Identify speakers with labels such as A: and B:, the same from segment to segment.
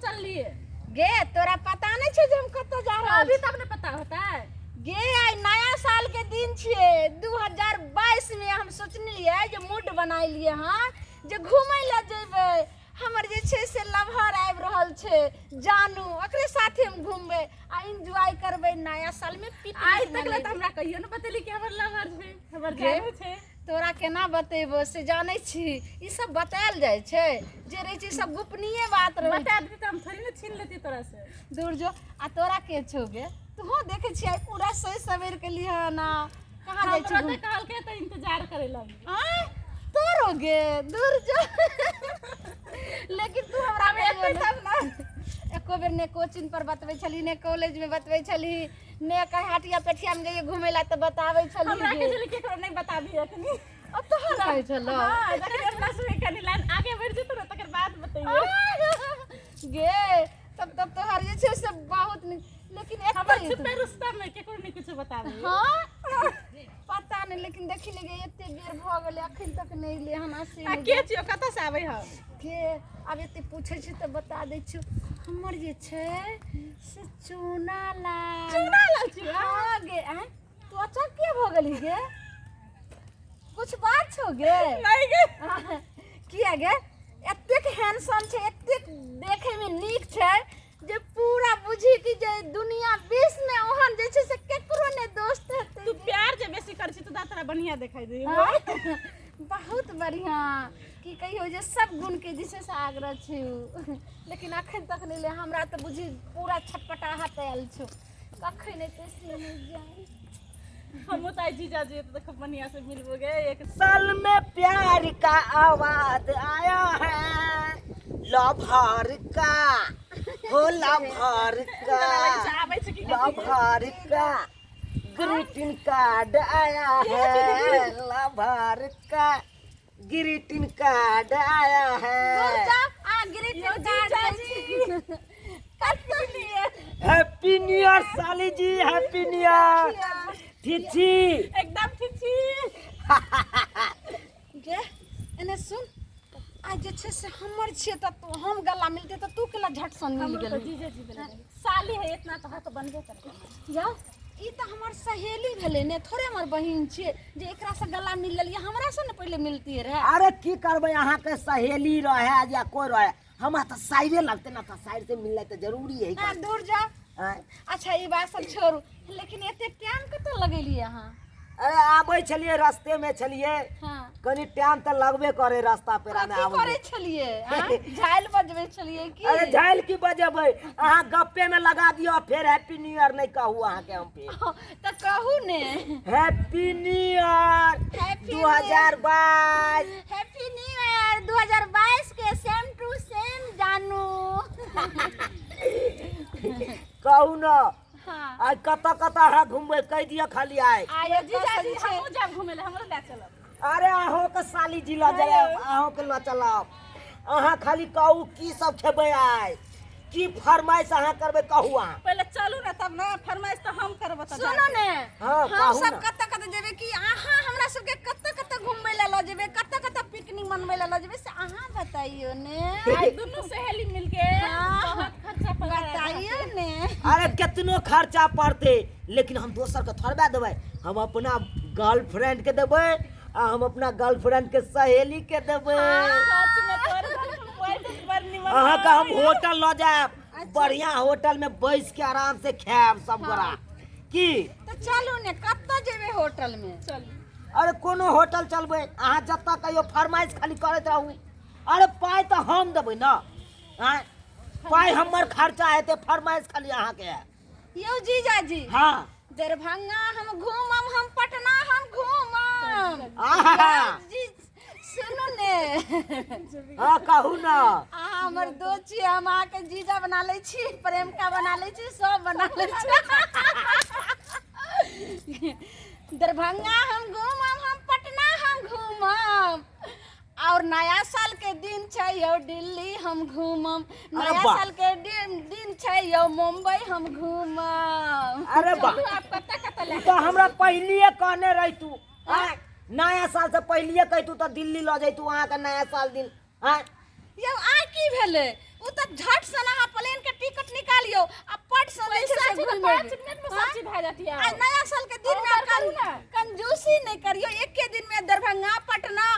A: चललिए?
B: गे, तोरा पता नहीं छै जे हम कतऽ जा रहल
A: अभी
B: छी?
A: तब ने पता होता है।
B: गे, आइ नया साल के दिन छियै। 2022 में हम सोचलियै जे मूड बनाइलियै हँ जे घूमै लए जेबै। हमर जे छै से लवहर आबि रहल छै जानू, ओकरे साथे हम घूमबै आ एन्जॉय करबै नया साल में पिकनिक।
A: आइ तक ले
B: मनेबै।
A: तऽ हमरा कहियो ने बतेली कि हमर लवर छै, हमर
B: गे?
A: जानू छै।
B: तोरा केना बतेबो से जानै छी? ई सब बतायल जाइ छै? जे रहै छै सब गोपनीय बात रहै।
A: बता देती तऽ हम थोड़ी ने छीन लेती तोरा से।
B: दूर जो। आ तोरा के छौ गे? तूहो देखै छियै पूरा सोचि सवेर के लिए ना कहाँ जाइ छी।
A: हमरो तऽ कहलकै तऽ इंतजार करे लगी।
B: आँय, तोरो गे? दूर जो। लेकिन तू हमरा
A: आब एतै तब ने।
B: एको बेर ने कोचिंग पर बतबै छली, ने कॉलेज में बतबै छली, ने कहीं हटिया पेठिया में जइए घूमे ला तऽ बताबै छली।
A: हमरा के
B: गे
A: छलै केकरो नहि बताबी अखनी।
B: अब तोहर कहै छलो?
A: हाँ, जखन अपना सब कनि लाइन आगे बढ़ि जेतौ ने, तकर बाद बतैयौ।
B: गे, तब तब तोहर जे छै से बहुत नीक, लेकिन
A: हमर
B: एते
A: छुपे रुस्तम है, केकरो नहि किछु बताबी।
B: हाँ, पता नहि, लेकिन देखी ले, एते बेर भऽ गेलै, अखन तक नहि एलै हन। से
A: आ के छियौ, कतऽ से आबै हम?
B: के आब एते पूछै छी तऽ बता दै छियौ, हमर जे छै से चूना लाल।
A: चूना लाल छियौ?
B: हाँ गे। आँय, तू अचक किया भऽ गेली गे? कुछ बात छौ गे?
A: नहि गे।
B: किया गे? एतेक हैंडसम छै, एतेक देखै मे नीक छै जे पूरा बुझी कि जे दुनिया विश्व में ओहन जे छै से केकरो नहि दोस्त हेतै।
A: तू प्यार जे बेसी करै छी तऽ तोरा बढ़िया देखाई दे।
B: हाँ, बहुत बढ़िया। की कहियौ जे सब गुण के जे छै से आग्रह छै उ। लेकिन अखन तक नहि ले। हमरा तऽ बुझी पूरा छटपटाहट आयल छौ, कखन एतै से नहि जानि।
A: हमहूँ तऽ आइ जीजा जी तऽ खूब बढ़िया से मिलबो गे एक
C: साल में प्यार का आवाज आया है लभर का, हो लभर का।
A: आबै छै की?
C: लभर का ग्रीटिंग कार्ड आया है, लभर का ग्रीटिंग कार्ड आया
B: दूर
C: है।
B: जा आ ग्रीटिंग
A: यौ
B: कार्ड
A: जीजा
B: दै छी। कतऽ लिए?
C: हैप्पी न्यू ईयर साली जी, हैप्पी न्यू ईयर। ठीक छी?
A: एकदम ठीक छी।
B: गे, एने सुन, आ जे छै से हमर छियै तऽ तू हम गला मिलतै तऽ तू केला झट सन मिल
A: हमरो तऽ
B: गेली?
A: जीजा जी देने रहै। साली है, इतना तऽ हक बनबे करतै।
B: जाओ, ई तऽ हमर सहेली भेलै ने, थोड़े हमर बहिन छियै जे एकरा से गला मिल लेलियै। हमरा से ने पहिले मिलती रहे।
C: अरे की करबै, अहाँके सहेली रहे या कोइ रहे, हमरा तऽ साइरे लगतै ने, तऽ साइर से मिलनाइ तऽ जरूरी है।
B: आ दूर जा।
C: आँय?
B: अच्छा, ई बात सब छोड़ू, लेकिन एते टाइम कतऽ लगेलियै अहाँ?
C: अरे आबै छलियै, रस्ते में छलियै। कनी टाइम तऽ लगबे करे रास्ता पेरा में
B: कथी
C: आबै
B: करै
C: में।
B: छलियै आँय? झालि बजबै छलियै की?
C: अरे झालि की बजेबै, अहाँ गप्पे में लगा दियौ, फेर हैप्पी न्यू ईयर नहि कहू अहाँके हम फेर।
B: तऽ कहू ने।
C: Happy new year.
B: Happy
C: 2022।
B: Happy new year 2022 के सेम टू सेम जानू।
C: कहू ने।
B: हाँ।
C: आइ कतऽ कतऽ अहाँ घुमबै, कहि दिअ खाली आइ।
B: आइ
A: यौ जीजा
B: एतऽ
A: जी,
B: से छै
A: हमहूँ जायब घुमै लए, हमरो लए चलब।
C: अरे अहूँके साली जी लऽ जायब, अहूँके लऽ चलब। अहाँ खाली कहू की सब खेबै आइ, की फरमाइश अहाँ करबै, कहू अहाँ।
A: पहिले चलू ने तब ने, फरमाइश तऽ हम करबो तऽ
B: सुनू ने।
C: हाँ,
B: हम
C: कहू
B: सब
C: ने।
B: कतऽ कतऽ जेबै कि अहाँ हमरा सबके कतऽ कतऽ घुमबै लए लऽ जेबै, कतऽ कतऽ पिकनिक मनबै लए लऽ जेबै, से अहाँ बताइयो ने।
A: आइ दुनू सहेली मिलके बहुत खर्चा पड़ै।
B: बताइयो ने।
C: अरे केतनो खर्चा पड़तै, लेकिन हम दोसरके थोड़बे देबै। हम अपना गर्लफ्रेंड के देबै आ हम अपना गर्लफ्रेंड के सहेली के देबै।
A: सच में तोहर गर्लफ्रेंड बड़ निमन।
C: अहाँके हम होटल लऽ जायब, बढ़िया होटल में बैस के आराम से खायब सब गोरा की।
B: तऽ चलू ने, कतऽ जेबै होटल में?
A: चलू।
C: अरे कोनो होटल चलबै, अहाँ जतऽ कहियो, फरमाइश खाली करैत रहू। अरे पाइ तऽ हम देबै ने। आँय, पाइ हमर खर्चा हेतै, फरमाइश खाली अहाँके है।
B: यौ जीजाजी।
C: हाँ।
B: दरभंगा हम घूमम, हम पटना हम घूमम।
C: आहा।
B: यौ जी, सुनू ने।
C: हाँ, कहू ने।
B: अहाँ हमर दोस्त छी, हम अहाँके जीजा बना लै छी, प्रेमिका बना लै छी, सब बना लै छी। दरभंगा हम घूमम, हम पटना हम घूमम, और नया साल के दिन छै यौ दिल्ली हम घूमम।
C: अरे
B: नया
C: वाह।
B: साल के दिन दिन छै यौ मुंबई हम घूमम।
C: अरे वाह।
A: चलू, आब कतऽ कतऽ
C: तू तऽ हमरा पहिलिए कहने रही तू। आँय, नया साल से पहिलिए कहितू तऽ दिल्ली लऽ जैतू अहाँके नया साल दिन। आँय
B: यौ, आइ की भेलै? उ त झट से अहाँ प्लेन के टिकट निकालियो आ पट से जे छै
A: पैसा
B: से
A: छै तऽ
B: घुमि
A: 5
B: एबै।
A: मिनट में सब चीज भए जाती
B: आ नया साल के दिन में
A: ऑर्डर करू ना।
B: कंजूसी नहीं करियो, एके दिन में दरभंगा, पटना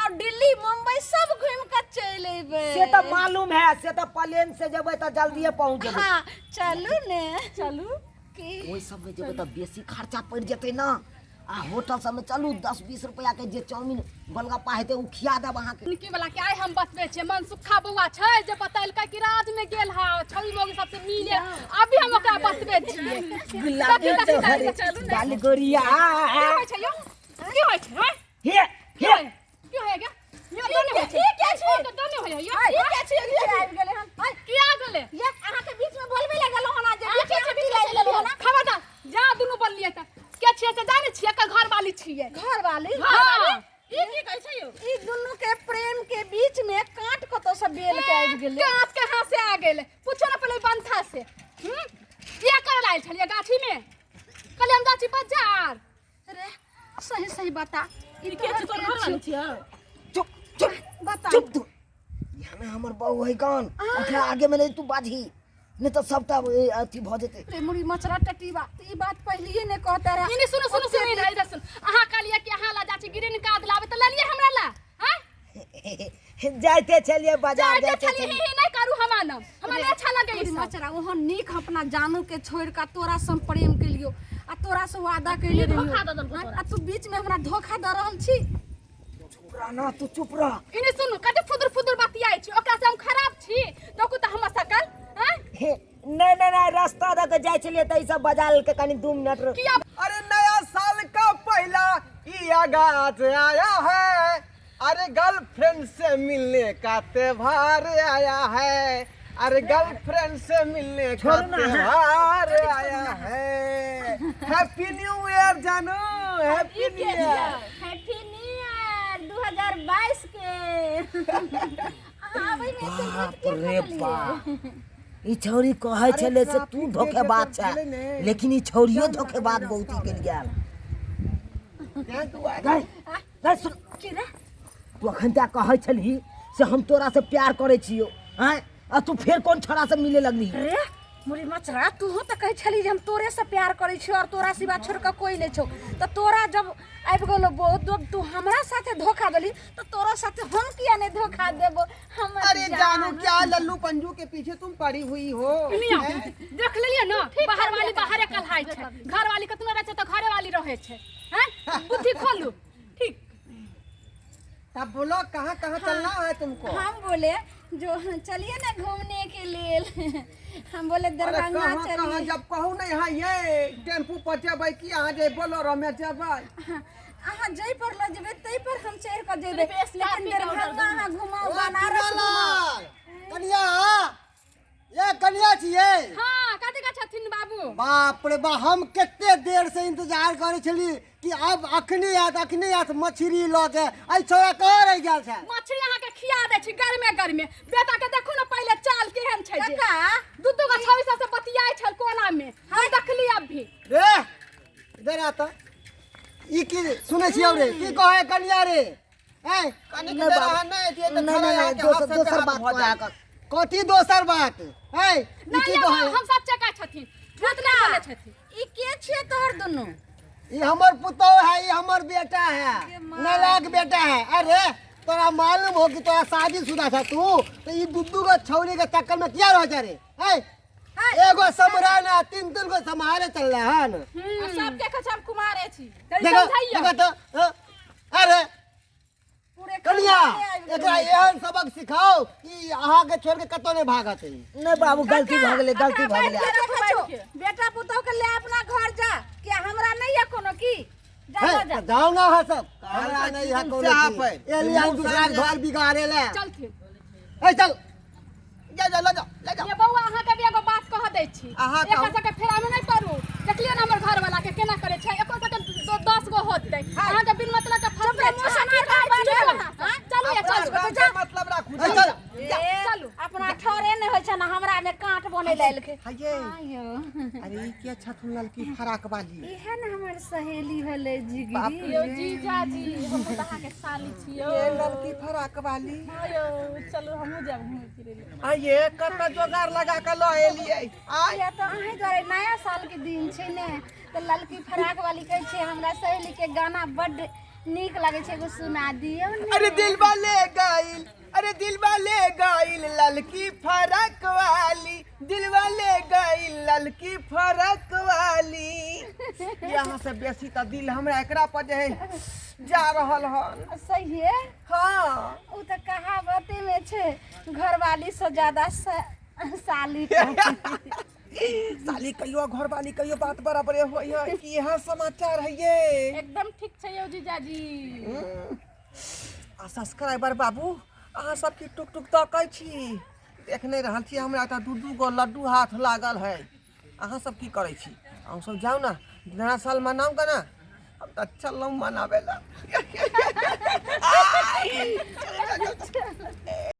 B: और दिल्ली, मुंबई सब घूम के चल अयबै।
C: से तऽ मालूम है, से तऽ प्लेन से जेबै तऽ जल्दिए पहुँच जेबै।
B: हाँ चलू ने।
A: चलू
B: की
C: ओहि सबमे जेबै तऽ बेसी खर्चा पड़ि जेतै ने। आ होटल सबमे चलू 10-20 रुपया के जे चाउमीन गोलगप्पा हेतै ओ खिया देब अहाँके।
A: निकी वाला के आइ हम बतबै छियै, मनसुखा बौआ छै जे बतैलकै कि राज में गेल हा छवि मोगी सबसे मिले, अभी हम ओकरा बतबै छियै।
C: गुलाबी
A: कथी कथी
C: तोहर
A: चलू ने।
C: गाल गोरिया।
A: की होइ छै यौ? की होइ छै, हँ?
C: हे
A: की
C: हे
A: होइ, की होइ गे? यौ, दोने होइ छै।
B: ठीक छै।
A: ओ तऽ दोने होइ यौ।
B: ठीक छै, ठीक आबि गेलै हन। आइ,
A: किया गेलै?
B: ये अहाँके बीच में बोलबे लगल हन जे
A: अहाँ के
B: बीच में
A: बीच में
B: ना।
A: खबरदार, जा दुनू बोललियै तऽ के छियै से जानै छियै? एकर घरवाली छियै।
B: घरवाली?
A: घरवाली?
B: ई की कहै छै यौ? ई दुनू के प्रेम के बीच में कांट कतौ से बेल के आबि गेलै।
A: कांच कहाँ से आ गेलै? पूछो ना पहिले बंथा से। किया करे लायल छलियै गाछी में? कहलियै हम गाछी बाजार।
B: रे सही सही बता, ई
A: के
B: तोहर
A: छी? तोहर
B: के
A: घरवाली
B: छियौ?
A: छियौ?
C: चुप चुप
B: बता।
C: चुप तू, यहाँ हमर बहू है कौन, ओकरा आगे में नहीं तू बाजही, नहीं तो सबटा अथी भऽ जेतै।
B: रे मुड़ी मचरा टटीबा, तऽ ई बात पहिलिए नहि कहते रहे।
A: नहीं, सुनो सुनो सुनो, इधर इधर सुन। अहाँ कहलियै कि अहाँ ला जाची ग्रीन कार्ड लाबे तऽ लेलियै हमरा ला? हाँ?
C: जाइते छलियै बाजार,
A: जाइते
C: जाइते
A: छलियै।
C: छलियै।
A: ही नहीं करू, हम आनब, हमरा नहीं अच्छा लगे ई
B: मुड़ी
A: सब।
B: मचरा ओहन नीक अपना जानू के छोड़ के तोरा से हम प्रेम केलियो आ तोरा से वादा केले
A: धोखा
B: रहियो।
A: दऽ देलकौ तोरा।
B: आ तू बीच में हमरा धोखा दऽ रहल छी।
C: चुप रह ना तू, चुप रह।
A: इने सुनू, कते फुदुर फुदुर बतियाइ छी, ओकरा से हम खराब छी? देखू तऽ हमर सकल, हाँ?
C: हे, नहीं नहीं नहीं, रास्ता दऽ के जाइ छलियै तऽ ई सब बजा लेलकै कनि 2 मिनट रुक।
A: किया?
D: अरे नया साल का पहला ई आगाज आया है, अरे गर्लफ्रेंड से मिलने का त्योहार आया है, अरे गर्लफ्रेंड से मिलने का
C: छोड़ो ना,
D: त्योहार आया है। हैप्पी न्यू ईयर जानू, happy new year.
B: Happy new year 2022 के। अहाँ आबै में एते लेट
C: बाप
B: किया
C: रे
B: करलियै?
C: बाप, ई छौरी कहै
D: अरे
C: छलै से तू
D: ट्रैफिक
C: धोखेबाज
D: के
C: छै,
D: छलै ने।
C: लेकिन ई छौरियो धोखेबाज बहुत ही गेल गेल। गै, गै सुन,
B: की रे?
C: तू अखन तक कहै छलही से हम तोरा से प्यार करै छियौ, आँय, आ तू फेर कोन छोरा से मिले लगली?
B: रे मुरी मचरा, तूहो तऽ कहै छली जे हम तोरे से प्यार करै छियौ और तोरा सिवा छोड़ कऽ कोई नहि छौ, तऽ तोरा जब आबि गेलो बहुत, जब तू हमरा साथे धोखा देली तऽ तोरा साथे हम किया नहि धोखा देबो? हमर
D: अरे
B: जान।
D: जानू क्या लल्लू पंजू के पीछे तुम पड़ी हुई हो?
A: सुनियौ,
D: हैं?
A: देख लेलियै ने, बाहर वाली बाहरे कल्हाइ छै, घर वाली कतनो रहै छै तऽ घरे वाली रहै छै। हैं, बुद्धि खोलू। ठीक
D: तब बोलो कहाँ कहाँ चलना है तुमको?
B: हम बोले जो चलिए ना घूमने के लिए, हम बोले
D: अरे
B: दरभंगा
D: कहाँ कहाँ?
B: चलिए।
D: जब कहू नहीं, यहाँ ये टेम्पू पर जेबै कि यहाँ जे बोलेरो में जेबै?
B: अहाँ जै पर लऽ जेबै तै पर हम चढ़ि कऽ जेबै, लेकिन दरभंगा अहाँ घुमाउ, बनारस घुमाउ।
E: कनिया, ये कनिया छियै?
A: हाँ, कथी का छथिन बाबू?
E: बाप रे बा, हम कते देर से इंतजार करै छली कि आब अखनी आयत, अखनी आयत मछली लऽ के। एहि छौड़ा कहाँ रहि गेल छै?
A: मछली अहाँ के खिया दै छी गरमे गरमे। बेटा के देखू ने पहिले चाल केहन छै जे।
B: काका
A: दू दू गो छौड़ी सबसे बतियाइ छल कोना में, हम देखली अभी।
E: रे इधर आता, ई की सुनै छियौ रे? की कहै कनिया रे? ऐं
D: कनिक
C: नहीं
D: देर
C: बाबू।
D: अहाँ नहि अयतियै तऽ
C: नहीं,
D: छौड़ा
C: नहीं,
D: अहाँके
C: दोसर
D: हाथ से
C: दोसर
D: हाथ
C: बात
D: भऽ
C: कहै
D: जायत।
C: कऽ।
E: कथी दोसर बात? ऐं ई
A: नहीं
E: की
A: यौ,
E: कहै?
A: हम सब चका छथिन, झूठ नहीं बोले छथिन।
B: ई के छियै तोहर दुनू?
E: ई हमर पुतोह है, ई हमर बेटा है, नालायक बेटा है। अरे तोरा मालूम हो कि तोरा शादीशुदा छ तू, तो ई दू दू गो छौरी के चक्कर में किया रह जा रे? ऐं एगो समरा ना, तीन तीन गो सम्हारे चल रहा है न।
A: आ सबके कहै छै हम कुमारे छी। तऽ ई
E: देखो
A: समझाइयौ।
E: देखो तो, हाँ? अरे
B: पूरे
E: कनिया,
B: खानदाने आबि गेलै।
E: एकरा एहन सबक सिखाओ कि अहाँ के छोड़ के कतौ नहीं भागत है।
C: नहीं बाबू, गलती भऽ गेलै, गलती भऽ गेलै।
B: देखै छौ, बेटा पुतोह के ले अपना घर जा, कि हमरा नहीं है कोनो की जा।
E: है,
B: जा जा
E: तऽ जाओ ना अहाँ सब, हमरा नहीं है कोनो
D: से आप
E: की।
D: है।
E: एलियै हम दूसरा के घर बिगाड़े ले।
A: चलथिन।
E: ए चल
D: जा जा, लऽ जाओ, लऽ जाओ।
A: ये बौआ, अहाँ के भी एगो बात कह दै छी।
D: अहाँ
A: एकर
D: कहू।
A: सबके फेरा में नहीं पड़ू। देखलियै ने हमर घर वाला के केना करे छै, एकर सबके 10 गो होतै, अहाँ के बिन मतलब के फंसले
B: मुँह से की कहै छी?
A: चलू अहाँ सब। चलू ये,
D: अपना
A: चलू
D: घर से मतलब राखू।
E: ए, चल।
B: ए,
A: चलू।
B: अपना ठोरे नहीं होइ छै। हन हमरा में कांट बने लेल के।
D: हाये।
B: आयो।
D: अरे ई के छथुन ललकी फराक वाली?
B: इहे ने हमर सहेली भेलै
D: बाप
B: जिगरी।
A: यौ जीजाजी, हम तऽ अहाँके साली छियौ।
D: ये ललकी फराक वाली।
A: हाँ यौ, चलू हमहूँ जायब घुमै फिरै लए।
D: आये, कतऽ जोगार लगा के लऽ एलियै आय?
B: किया तऽ अहीं दुआरे नया साल के दिन छै ने, तऽ ललकी फराक वाली कहै छै हमरा सहेली के गाना बड्ड नीक लगै छै, एगो सुना दियौ ने।
D: अरे दिलवा ले गइल, अरे दिलवा ले गइल ललकी फरक वाली, दिलवा ले गइल ललकी फरक वाली। यहाँ से बेसी तऽ दिल हमरा एकरा पर जे है जा रहल हन।
B: सही है।
D: हाँ।
B: ओ तऽ कहावते में छै, घरवाली से ज्यादा साली के।
D: साली कहियो घरवाली कहियो बात बराबरे होई है कि? यहाँ समाचार है ये।
A: एकदम ठीक छै यौ जीजाजी।
D: आ सब्सक्राइबर बाबू, अहाँ सबके टुक टुक तकै छी, देख नहि रहल छी, हमरा तऽ दू दू गो लड्डू हाथ लागल है। अहाँ सब की करै छी? अहूँ सब जाउ ने, नया साल मनाउ गे ने। हम तऽ चललहुँ मनाबै लए।